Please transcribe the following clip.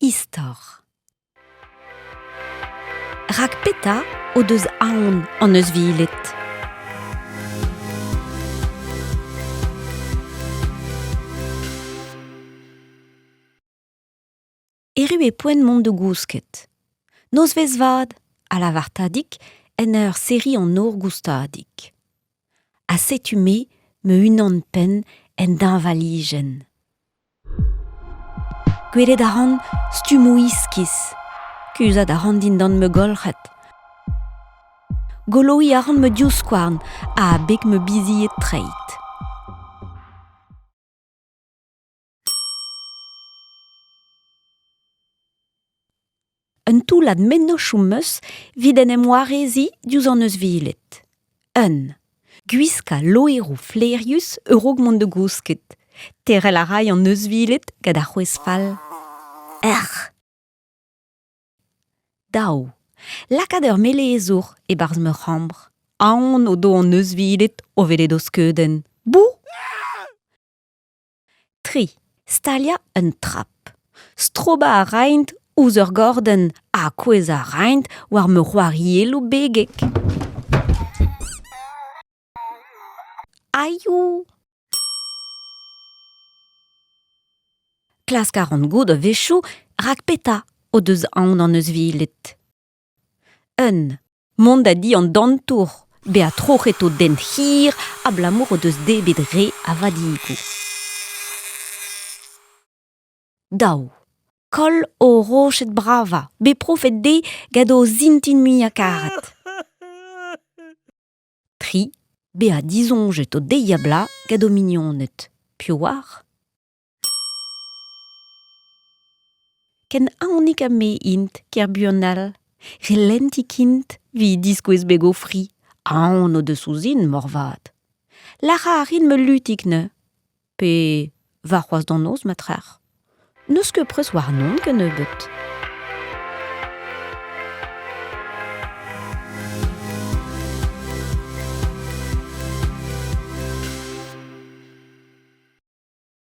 istor. Rak petra o deus aon an euzhviled? Erru eo poent mont da gousket. Nozvezh vat, a lavar Tadig en ur serriñ an nor goustadik. Ha setu-me ma-unan-penn en deñvalijenn. Gwelet a ran stummoù iskis. Kuzhat a ran dindan ma golc'hed. Goloiñ a ran ma divskouarn ha beg ma bizied treid. Un toullad mennozhioù 'm eus evit en em wareziñ diouzh an euzhviled. Un. Gwiskañ loeroù flaerius a-raok mont da gousket. Terc'hel a ray an euzhviled gant ar c'hwezh fall. Erc'h. Daou. Lakaat ur melezour e-barzh ma c'hambr. Aon o do an euzhviled o welet o skeudenn. Bou ! Tri. Staliañ un trap. Strobañ a raint ouzh ur gordenn ha kouezhañ a raint war ma c'hoarielloù begek. Aioù ! Klask a ran goût a-wechoù rak petra o deus aon an euzhviled. Un. Mont da di an dantour, bezañ troc'het o dent hir abalamour o deus debret re a vadigoù. Daou. Koll o roched bravañ, bet profet dezhe gant o zintin muiañ-karet. Tri. Bezañ disoñjet o deiz-ha-bloaz gant o mignoned. Piv 'oar ? Ken aonik ha me int ker buan all. Re lentik int evit diskouez beg o fri. Aon o deus ouzhin moarvat. Lârañ a rin ma lutig neuze. Pe warc'hoazh da noz ma trec'h. N'eus ket prest warnon kennebeut.